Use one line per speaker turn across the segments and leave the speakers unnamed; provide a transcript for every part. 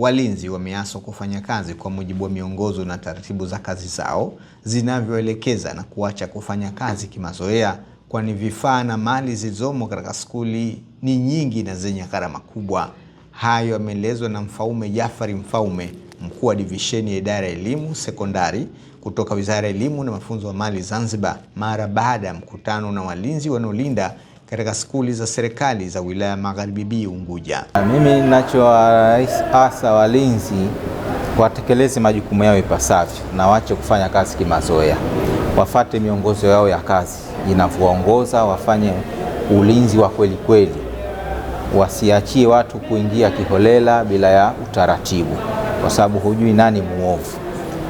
Walinzi wameaswa kufanya kazi kwa mujibu wa miongozo na taratibu za kazi zao zinavyoelekeza na kuacha kufanya kazi kimazoea, kwani vifaa na mali zilizomo katika skuli ni nyingi na zenye gharama kubwa. Hayo yameelezwa na Mfaume Jafari Mfaume, mkuu wa divisheni ya idara ya elimu sekondari kutoka Wizara ya Elimu na Mafunzo ya Amali Zanzibar, mara baada ya mkutano na walinzi wanaolinda katika skuli za serikali za wilaya Magharibi B Unguja.
Mimi ninachowaasa walinzi watekeleze majukumu yao ipasavyo na waache kufanya kazi kimazoea, wafate miongozo yao ya kazi inavyoongoza, wafanye ulinzi wa kweli kweli, wasiachie watu kuingia kiholela bila ya utaratibu, kwa sababu hujui nani muovu.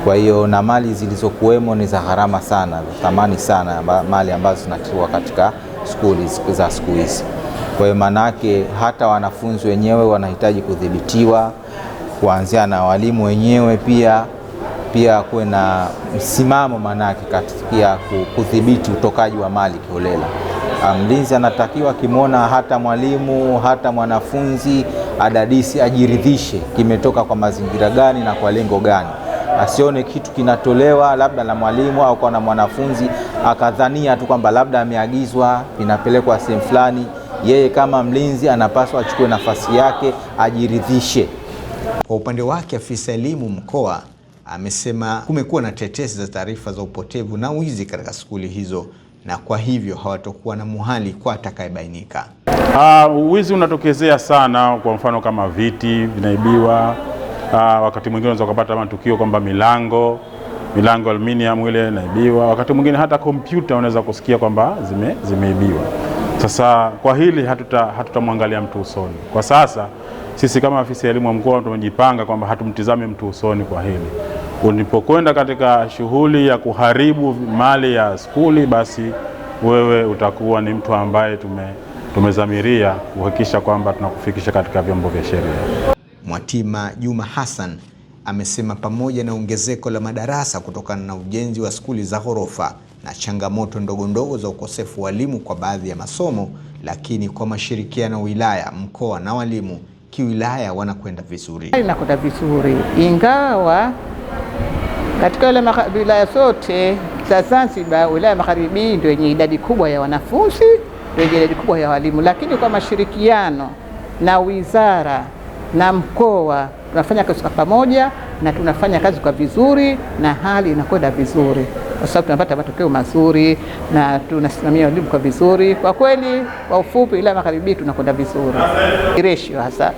Kwa hiyo na mali zilizokuwemo ni za gharama sana, za thamani sana, mali ambazo zinatiwa katika skuli za siku hizi. Kwa hiyo manake hata wanafunzi wenyewe wanahitaji kudhibitiwa, kuanzia na walimu wenyewe pia kuwe na msimamo manake katika kudhibiti utokaji wa mali kiholela. Mlinzi anatakiwa akimwona hata mwalimu hata mwanafunzi adadisi, ajiridhishe kimetoka kwa mazingira gani na kwa lengo gani. Asione kitu kinatolewa labda na mwalimu au kwa na mwanafunzi akadhania tu kwamba labda ameagizwa inapelekwa sehemu fulani. Yeye kama mlinzi anapaswa achukue nafasi yake, ajiridhishe.
Kwa upande wake, afisa elimu mkoa amesema kumekuwa na tetesi za taarifa za upotevu na wizi katika skuli hizo, na kwa hivyo hawatokuwa na muhali kwa atakayebainika.
Wizi unatokezea sana, kwa mfano kama viti vinaibiwa. Wakati mwingine unaweza kupata matukio kwamba milango aluminium ile inaibiwa. Wakati mwingine hata kompyuta unaweza kusikia kwamba zimeibiwa. Sasa kwa hili hatutamwangalia mtu usoni. Kwa sasa sisi kama afisi ya elimu ya mkoa tumejipanga kwamba hatumtizame mtu usoni kwa hili. Ulipokwenda katika shughuli ya kuharibu mali ya skuli, basi wewe utakuwa ni mtu ambaye tumezamiria kuhakikisha kwamba tunakufikisha katika vyombo vya sheria.
Mwatima Juma Hassan amesema pamoja na ongezeko la madarasa kutokana na ujenzi wa skuli za ghorofa na changamoto ndogo ndogo za ukosefu wa walimu kwa baadhi ya masomo, lakini kwa mashirikiano wilaya, mkoa na walimu kiwilaya wanakwenda vizuri.
Inakwenda vizuri, ingawa katika ile wilaya zote za Zanzibar, wilaya Magharibi ndio yenye idadi kubwa ya wanafunzi, ndio yenye idadi kubwa ya walimu, lakini kwa mashirikiano na wizara na mkoa tunafanya kazi kwa pamoja na tunafanya kazi kwa vizuri na hali inakwenda vizuri, kwa sababu tunapata matokeo mazuri na tunasimamia walimu kwa vizuri. Kwa kweli, kwa ufupi, wilaya Magharibi tunakwenda vizuri. Ratio hasa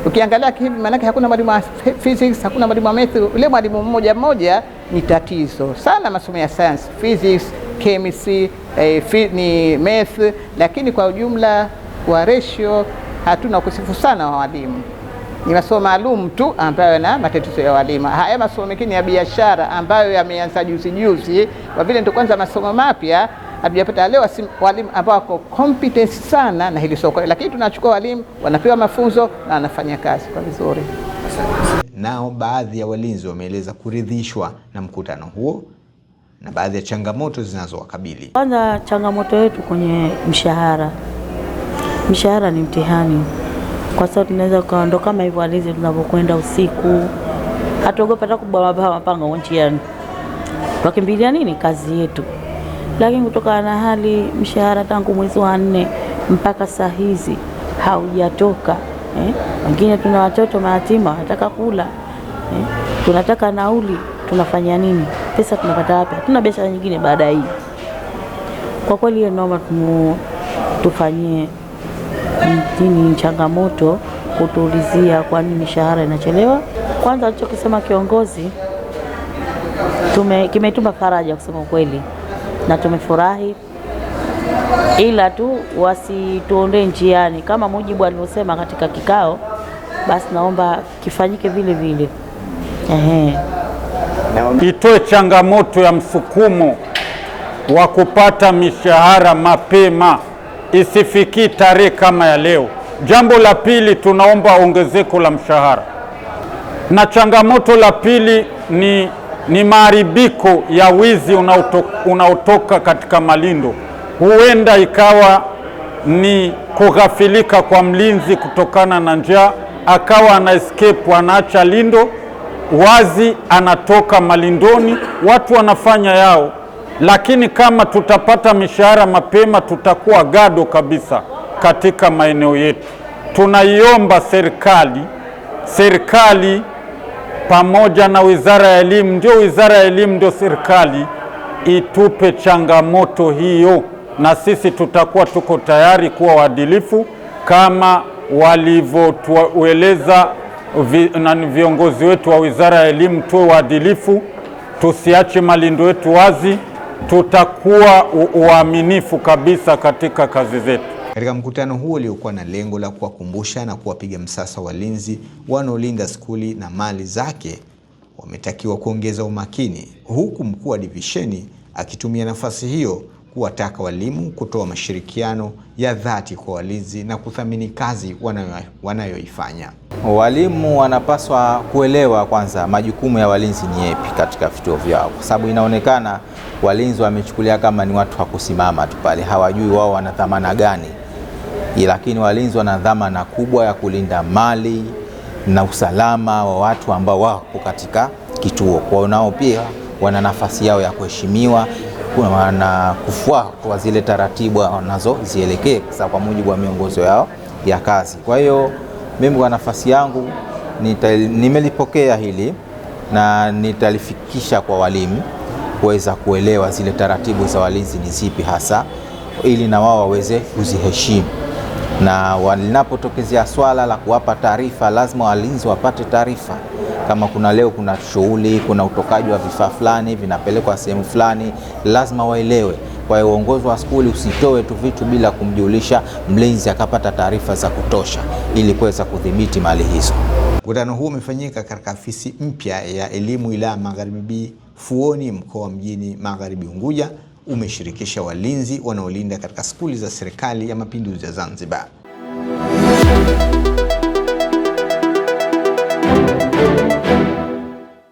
ukiangalia hivi, maana hakuna mwalimu wa physics, hakuna mwalimu wa math. Ule mwalimu mmoja mmoja ni tatizo sana masomo ya science, physics, chemistry, ni math, lakini kwa ujumla kwa ratio hatuna ukosefu sana wa walimu. Ni masomo maalum tu ambayo yana matatizo ya walimu. Haya masomo mengine ya biashara ambayo yameanza juzi juzi, kwa vile ndio kwanza masomo mapya, hatujapata leo walimu ambao wako competent sana na hili soko, lakini tunachukua walimu wanapewa mafunzo na wanafanya kazi kwa vizuri.
Nao baadhi ya walinzi wameeleza kuridhishwa na mkutano huo na baadhi ya changamoto zinazowakabili.
Kwanza changamoto yetu kwenye mshahara. Mshahara ni mtihani. Kwa sababu tunaweza kuondoka kama hivyo walinzi tunapokwenda usiku, hatuogopi hata kubwa mapanga njiani. Wakimbilia nini kazi yetu. Lakini kutokana na hali mshahara tangu mwezi wa 4 mpaka saa hizi haujatoka. Wengine tuna watoto mayatima wanataka kula. Tunataka nauli, tunafanya nini? Pesa tunapata wapi? Hatuna biashara nyingine baada hii. Kwa kweli hiyo naomba tufanyie nini changamoto kutuulizia kwa nini mishahara inachelewa. Kwanza alichokisema kiongozi kimetupa faraja kusema kweli na tumefurahi, ila tu wasituondoe njiani kama mujibu alivyosema katika kikao, basi naomba kifanyike vile vile.
Itoe changamoto ya msukumo wa kupata mishahara mapema, isifikii tarehe kama ya leo. Jambo la pili, tunaomba ongezeko la mshahara. Na changamoto la pili ni maharibiko ya wizi unaotoka katika malindo. Huenda ikawa ni kughafilika kwa mlinzi kutokana na njaa akawa ana escape, anaacha lindo wazi, anatoka malindoni, watu wanafanya yao. Lakini kama tutapata mishahara mapema, tutakuwa gado kabisa katika maeneo yetu. Tunaiomba serikali pamoja na Wizara ya Elimu, ndio Wizara ya Elimu ndio serikali, itupe changamoto hiyo, na sisi tutakuwa tuko tayari kuwa waadilifu kama walivyotueleza viongozi wetu wa Wizara ya Elimu. Tuwe waadilifu, tusiache malindo yetu wazi, tutakuwa waaminifu kabisa katika kazi zetu.
Katika mkutano huo uliokuwa na lengo la kuwakumbusha na kuwapiga msasa walinzi wanaolinda skuli na mali zake, wametakiwa kuongeza umakini, huku mkuu wa divisheni akitumia nafasi hiyo kuwataka walimu kutoa mashirikiano ya dhati kwa walinzi na kuthamini kazi wanayoifanya.
Walimu wanapaswa kuelewa kwanza majukumu ya walinzi ni yapi katika vituo vyao, kwa sababu inaonekana walinzi wamechukulia kama ni watu wa kusimama tu pale, hawajui wao wana dhamana gani. Lakini walinzi wana dhamana kubwa ya kulinda mali na usalama wa watu ambao wapo katika kituo. Kwa hiyo nao pia wana nafasi yao ya kuheshimiwa na kufuatwa zile taratibu wanazozielekeza kwa mujibu wa miongozo yao ya kazi. Kwa hiyo mimi kwa nafasi yangu nimelipokea hili na nitalifikisha kwa walimu kuweza kuelewa zile taratibu za walinzi ni zipi hasa, ili na wao waweze kuziheshimu. Na walinapotokezea swala la kuwapa taarifa, lazima walinzi wapate taarifa. Kama kuna leo kuna shughuli, kuna utokaji wa vifaa fulani vinapelekwa sehemu fulani, lazima waelewe. Kwa hiyo uongozi wa skuli usitoe tu vitu bila kumjulisha mlinzi akapata taarifa za kutosha ili kuweza kudhibiti mali hizo.
Mkutano huu umefanyika katika afisi mpya ya elimu wilaya Magharibi B Fuoni, mkoa mjini Magharibi Unguja, umeshirikisha walinzi wanaolinda katika skuli za serikali ya Mapinduzi ya Zanzibar.